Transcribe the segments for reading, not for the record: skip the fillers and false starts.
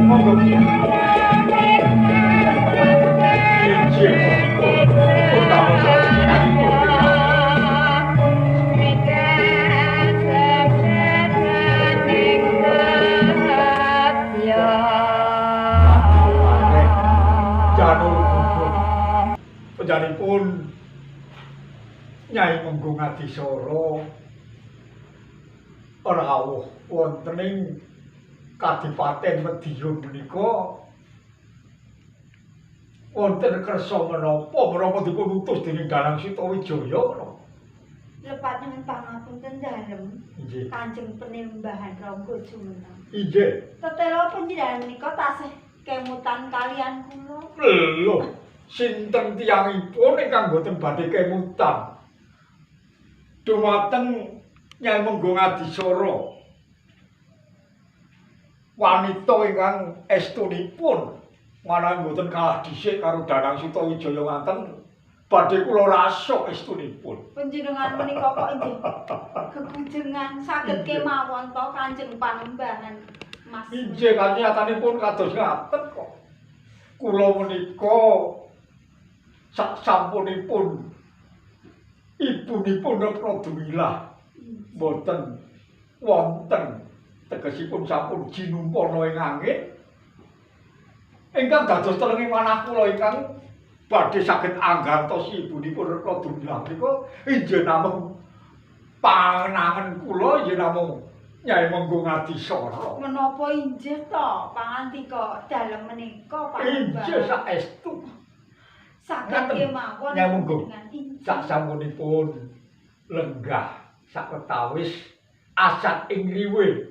Monggo. Injih. Pun damel sajenenganipun. Janur gugup. Panjenenganipun Nyai Menggung Adisara rawuh wonten ing Kadipaten Madiun menika wonten kersa menapa menapa dipun utus dening Danang Sutawijaya menapa? Lepat nyuwun pangapunten dalem. Inggih. Kanjeng Penembahan Rangga Jumeneng. Inggih. Tetela panjenengan menika tasih kemutan kalian kula. Lho, sinten tiyangipun ingkang boten badhe kemutan? Dumateng Nyai Menggung Adisara. Wanita ingkang estunipun menawi boten kalah dhisik karo Danang Sutawijaya ngaten badhe kula rasuk estunipun. Panjenengan menika kok inggih gegujengan saged kemawon to Kanjeng Panembahan Mas. Inggih kanyatanipun kados ngaten kok. Kula menika sak sampunipun ibunipun Retna Dumilah boten wonten tegesipun sampun jinumpana ing angin ingkang dados telenging manah kula ingkang badhe saged anggantos ibunipun Retna Dumilah menika inggih namung panangen kula inggih namung Nyai Menggung Adisara. Menapa inggih to pangandika dalem menika Inggih Panembahan? Saestu. Saged kemawon Nyai Menggung. panjenengan. Sak sampunipun lenggah sawetawis asat ing riwe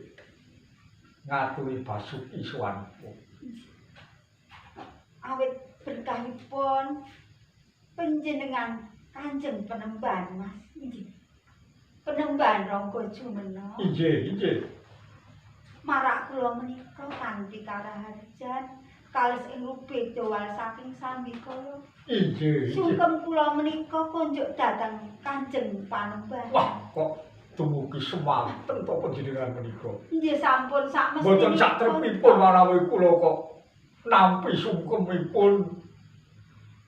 ngaturi basuki suwanipun. Awit berkahipun panjenengan Kanjeng Penembahan Mas. Inggih. Penembahan Rangga Jumeneng. Inggih, inggih. Marak kula menika kanthi karaharjan kalis ing rubeda wal saking sambikala. Inggih, inggih. Sungkem kula menika konjuk dhateng Kanjeng Panembahan. Wah, kok dumugi semanten to panjenengan menika. Nggih sampun sak mestinipun. Mboten sak trepipun manawi kula kok nampi sungkemipun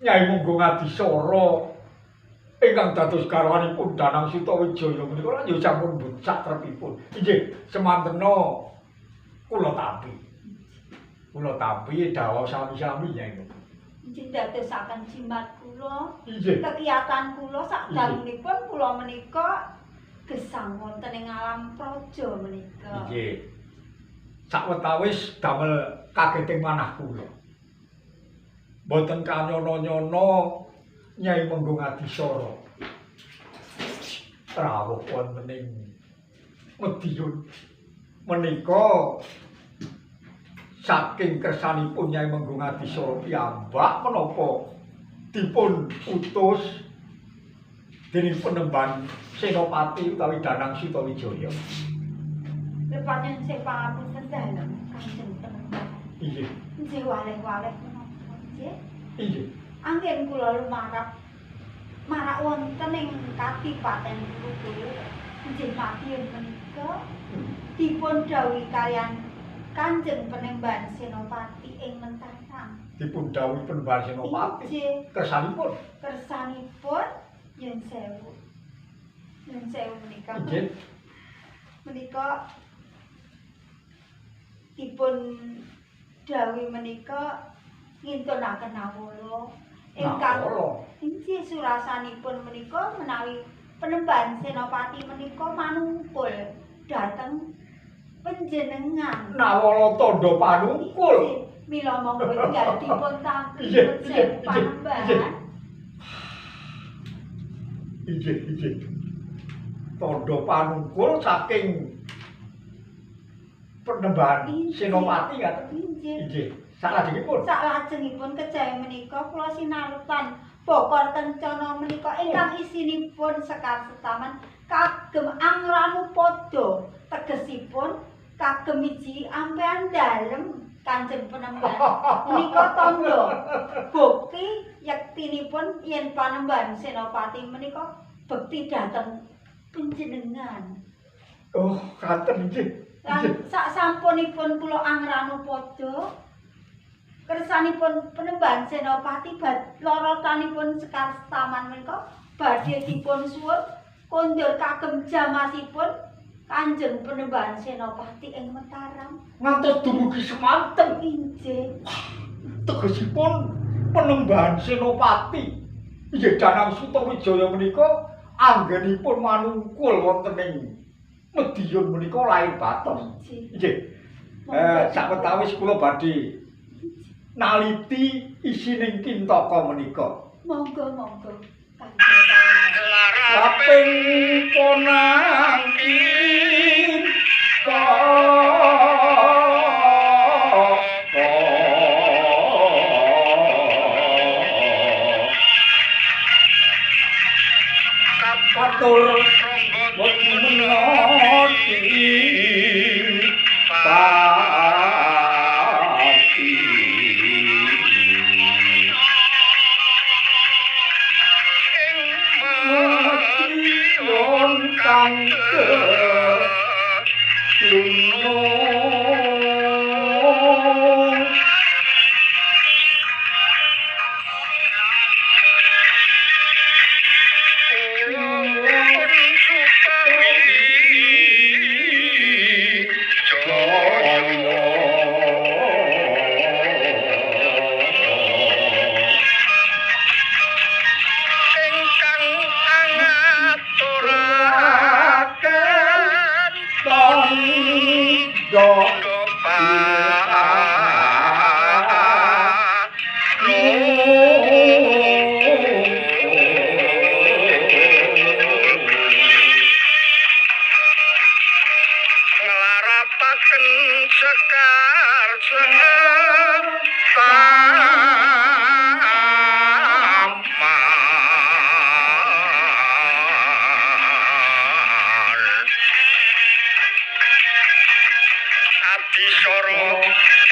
Nyai Menggung Adisara ingkang dados garwanipun Danang Sutawijaya menika lan ya sampun mboten sak trepipun. Inggih, semantena kula tampi. Kula tampi dawuh sami-sami Nyai. Nggih dadosaken jimat kula. Inggih. Kegiatan kula sakdangunipun kula menika gesang wonten ing alam praja menika. Inggih. Sawetawis damel kageting manah kula. Mboten kanyono-nyono Nyai Menggung Adisara rawuh wonten ing Madiun menika saking kersanipun Nyai Menggung Adisara piyambak menapa dipun utus dening Penembahan Senopati utawi Danang Sutawijaya. Lepat nyuwun sih pangapunten dalem Kanjeng Penembahan. Inggih. Nggih waleh-waleh menapa nggih? Inggih. Anggen kula lumarap marak wonten ing Kadipaten Purubaya nggih Madiun menika dipun dawuhi kaliyan Kanjeng Penembahan Senopati ing Mentaram. Dipun dawuhi Penembahan Senopati. Inggih. Kersanipun. Kersanipun nyuwun sewu. Nyuwun sewu menika. Inggih. Menika dipun dawuhi menika ngintunaken nawala ingkang Nawala. inggih surasanipun menika menawi Penembahan Senopati menika manungkul dhateng panjenengan. Nawala tandha panungkul. Inggih, mila monggo enggal dipun tampi Inggih, nyuwun inggih, sewu inggih, Panembahan. Inggih, inggih. Tandha panungkul saking Penembahan Senopati ngaten. Inggih. Inggih. Salajengipun. Saklajengipun kejawi menika kula sinarutan bokor kencana menika ingkang isinipun sekar setaman kagem angranupada tegesipun kagem iji ampean dalem Kanjeng Penembahan menika tandha bukti yektinipun yen Panembahan Senopati menika bekti dhateng panjenengan. Oh, katen nggih. Lan sak sampunipun kula angranupada kersanipun Penembahan Senopati lorotanipun Sekar Setaman menika badhe dipun suwun kondur kagem jamasipun Kanjeng Penembahan Senopati ing Mataram. Ngantos dumugi semanten. Inggih. Tegesipun Penembahan Senopati inggih Danang Sutawijaya menika anggenipun manungkul wonten ing Madiun menika lahir batos. Inggih. Sawetawis kula badhe naliti isining kintaka menika. Monggo monggo. Kaping konang katur menoti pati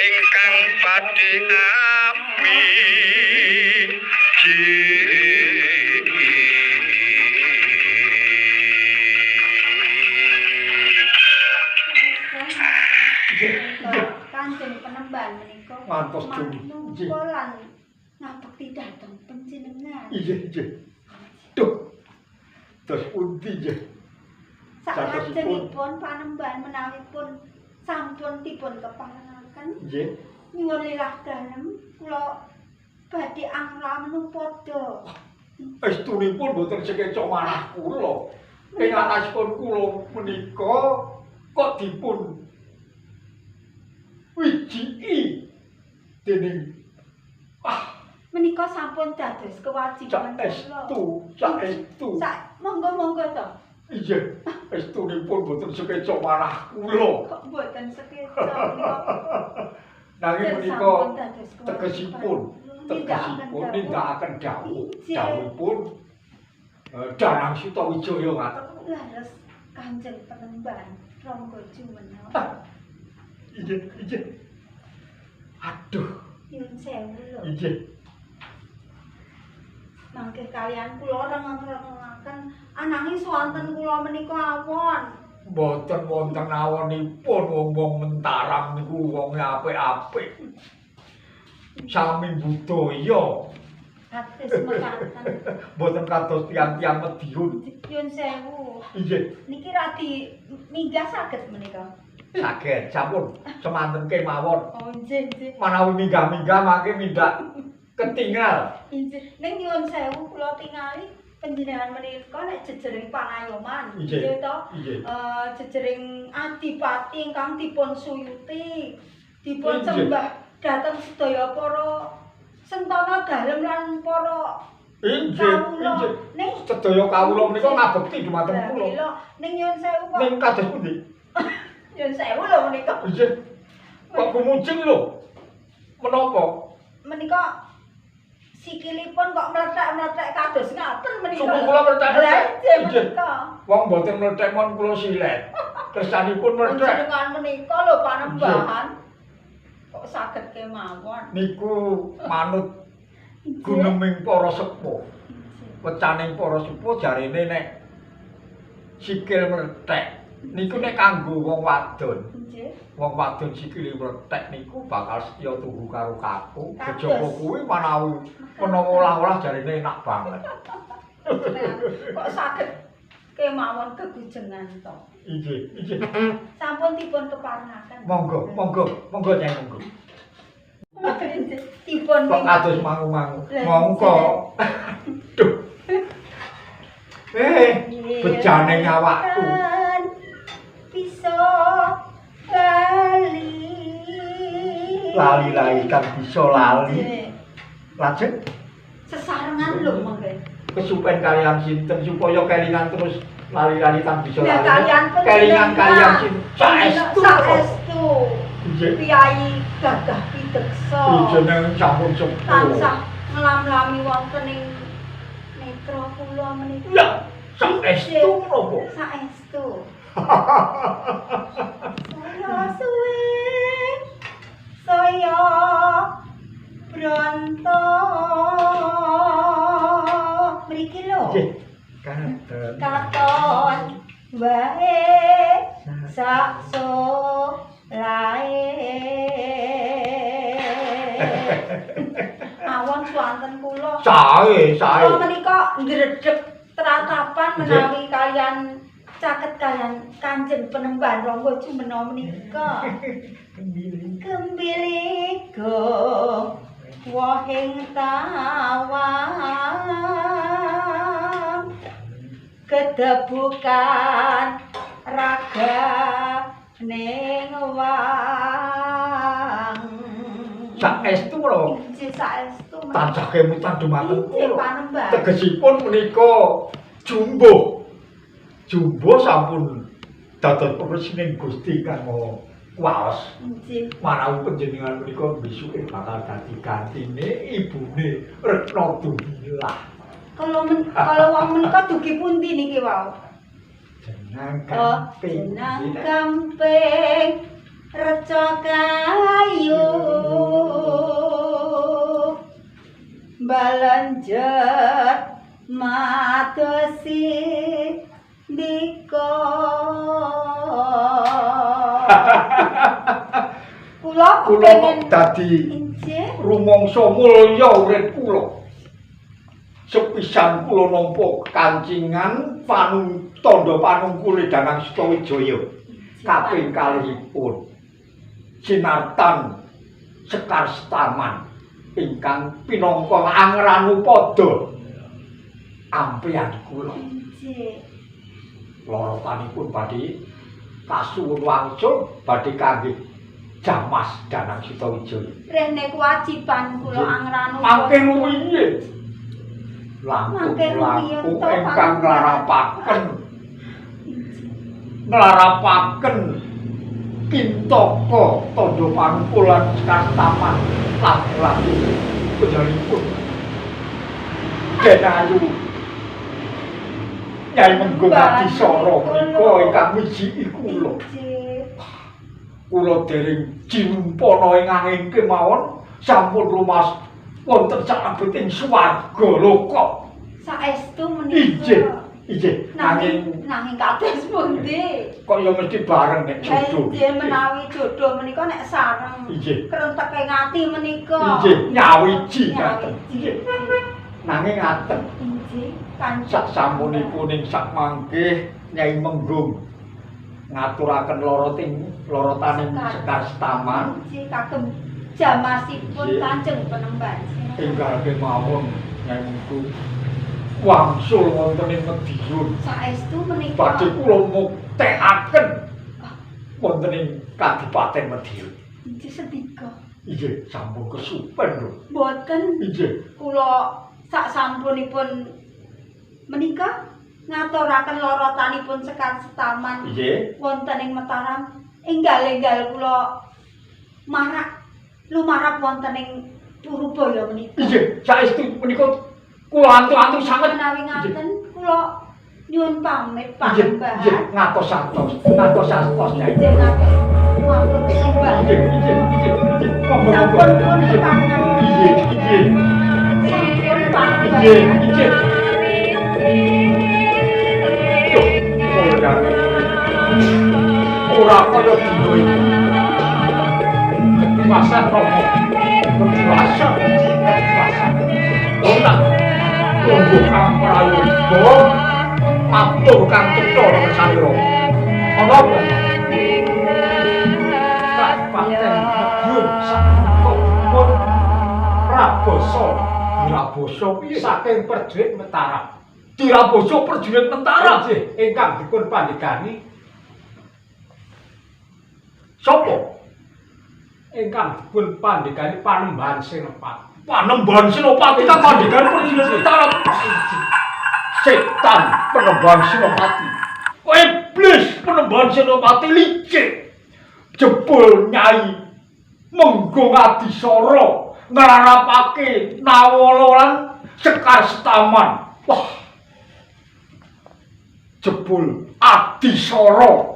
ing kang Kanjeng Penembahan menika ngantos dumugi lan ngabekti dhateng panjenengan. Inggih, inggih. Duh. Dos pundi nggih? Saklajengipun Panembahan menawi pun sampun dipun keparengaken. Nggih. Nyuwun lilah dalem kula badhe angranupada. Estunipun boten sekeca manah kula. Ing atasipun kula menika kok dipun wijiki dening menika sampun dados kewajiban kula. Saestu, saestu. Sak monggo-monggo to. Iya, estunipun boten sekeca manah kula. Kok boten sekeca menika. Nanging menika tegesipun, tegesipun nindakaken dawuh. Dawuhipun Danang Sutawijaya ngaten. Leres Kanjeng Penembahan Rangga Jumena. Inggih, inggih. Aduh. Nyun sewu lho. Inggih. Mangke kalian kula rengeng-rengengaken ananging swanten kula menika awon. Mboten wonten awonipun wong-wong Mentaram niku wonge apik-apik. Sami budaya. Kados mekaten. Mboten kados tiyang-tiyang Madiun. Nyun sewu. Inggih. Niki radi minggah saged menika. Saged, sampun semanten kemawon. Oh, nggih, nggih. Manawi minggah-minggah mangke mindak ketingal. Inggih. Ning nyuwun sewu kula tingali panjenengan menika nek jejering pangayoman, nggih to? Jejering adipati ingkang dipun suyuti, dipun sembah dhateng sedaya para sentana dalem lan para inggih, inggih. Ning sedaya kawula menika ngabekti dumateng kula. Ning nyuwun sewu kok. Ning kados pundi? Nyuwun sewu lho menika. Inggih. Kok gumujeng lho. Menapa? Menika sikilipun kok mlethek-mlethek kados ngaten menika. Suku kula mlethek-mlethek. Inggih. Wong mboten mlethek mon kula silet. Kersanipun mlethek. Panjenengan menika lho Panembahan. Kok saged kemawon. Niku manut guneming para sepuh. Wecaning para sepuh jarene nek sikil mlethek Niku nek kanggo wong wadon. Nggih. Wong wadon sikile mlethek niku bakal setya tunggu karo kakung. Kados. Kejaba kuwi manawi menawa olah-olah jarine enak banget. Kok saged kemawon gegujengan to. Inggih, inggih. Sampun dipun keparengaken. Monggo, monggo, monggo Nyai monggo. Dipun Kok kados mangu-mangu. Monggo. Duh. Bejane awakku. Bisa lali. Lali-lali kan bisa lali. Lajeng sesarengan lho monggo. Kesupen kalian sinten supaya kelingan terus lali-lali tan bisa Lah lali. kalian Kelingan kalian sinten. Saestu. Saestu. Nggih. Priyayi gagah pideksa. Jeneng sampun sepuh. Tansah nglam-lami wonten ing netra kula menika. Ya, saestu menapa? Saestu. Saya suwe saya bronto. Mriki lho. Nggih. Katon. Katon wae sak solahe. Awon swanten kula. Sae, sae. Kula menika ngredeg tratapan menawi kalian caket kalian Kanjeng Penemban Rangga Jumena menika. Gembiligo wohing tawang kedebukan raga ning wang. Saestu menapa? Inggih saestu. Tansah kemutan dumateng Inggih kula. panembahan. Tegesipun menika jumbuh. Jumbuh sampun dados pepresining Gusti Kang Maha Kuwaos. Inggih. Manawi panjenengan menika besuke bakal dadi gantine ibune Retna Dumilah. Kalau kalau wong menika dugi pundi niki wau? Jenang Oh, gamping. jenang gamping reca kayu balenjet madosi dika. Kula Kula kepengin kok dadi inggih rumangsa mulya urip kula. Sepisan kula nampa kancingan panung tandha panungkule Danang Sutawijaya. Kaping kalihipun sinartan Sekar Setaman ingkang pinangka angranupada ampeyan kula. Inggih. Lorotanipun badhe kasuwun wangsul badhe kangge jamas Danang Sutawijaya. Rene kewajiban kula angranupada. Mangke ruwiyin. Langkung Mangke ruwiyin langkung to, ingkang Pangeran. nglarapaken nglarapaken kintaka tandha panungkulan Sekar Taman langkung panjenenganipun Den Ayu Nyai Menggung Adisara menika ingkang wijiki kula. Inggih. Kula dereng jinumpana ing angin kemawon sampun lumas wonten salebeting swarga loka. Saestu menika. Inggih, inggih. Nanging Nanging nanging kados pundi? kok ya mesti bareng nek jodoh. Inggih menawi jodoh menika nek sareng. Inggih. Krenteke ati menika. Inggih, nyawiji ngaten. Nyawiji. Inggih. Nanging ngaten, Inggih, Kanjeng. sak sampunipun ing sak mangke Nyai Menggung ngaturaken lorotaning Sekar Setaman Inggih kagem jamasipun Inggih. Kanjeng Penemban. enggal kemawon Nyai Menggung wangsul wonten ing Madiun. Saestu menika. Badhe kula muktekaken wonten ing Kadipaten Madiun. Inggih sedika. Inggih, sampun kesupen lho. Mboten Inggih. kula sak sampunipun menika ngaturaken lorotanipun Sekar Setaman Inggih. wonten ing Mataram enggal-enggal kula marak lumarap wonten ing Purubaya menika. Inggih, saestu menika kula antu-antu sanget. Menawi ngaten kula nyuwun pamit Inggih, panembahan. inggih, ngatos-atos, ngatos-atos Nyai. Inggih ngatos. Matur sembah. Inggih, inggih, inggih, inggih. Monggo, monggo. Sampun pun keparengan. Inggih, inggih. Sampun panembahan. Inggih, inggih. Duh, mulyane. Ora kaya dina iki. Ketiwasan Rama. Ketiwasan, Ketiwasan. Ora. Tunggu kang prayoga matur kang cetha kersane Rama. Ana apa? Kabupaten Madiun sakmenika Prabasa. Dirabasa piye? Saking prajurit Mataram. Dirabasa prajurit Mataram. Nggih, ingkang dipun pandhegani Sapa? Ingkang dipun pandhegani Panembahan Senopati. Panembahan Senopati kang pandhegani prajurit Mataram. Setan Panembahan Senopati. Iblis Panembahan Senopati licik. Jebul Nyai Menggo Ngadisara nglarapake Nawala lan Sekar Setaman. Wah. Jebul Adisara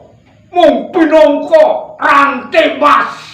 mung pinangka rante mas.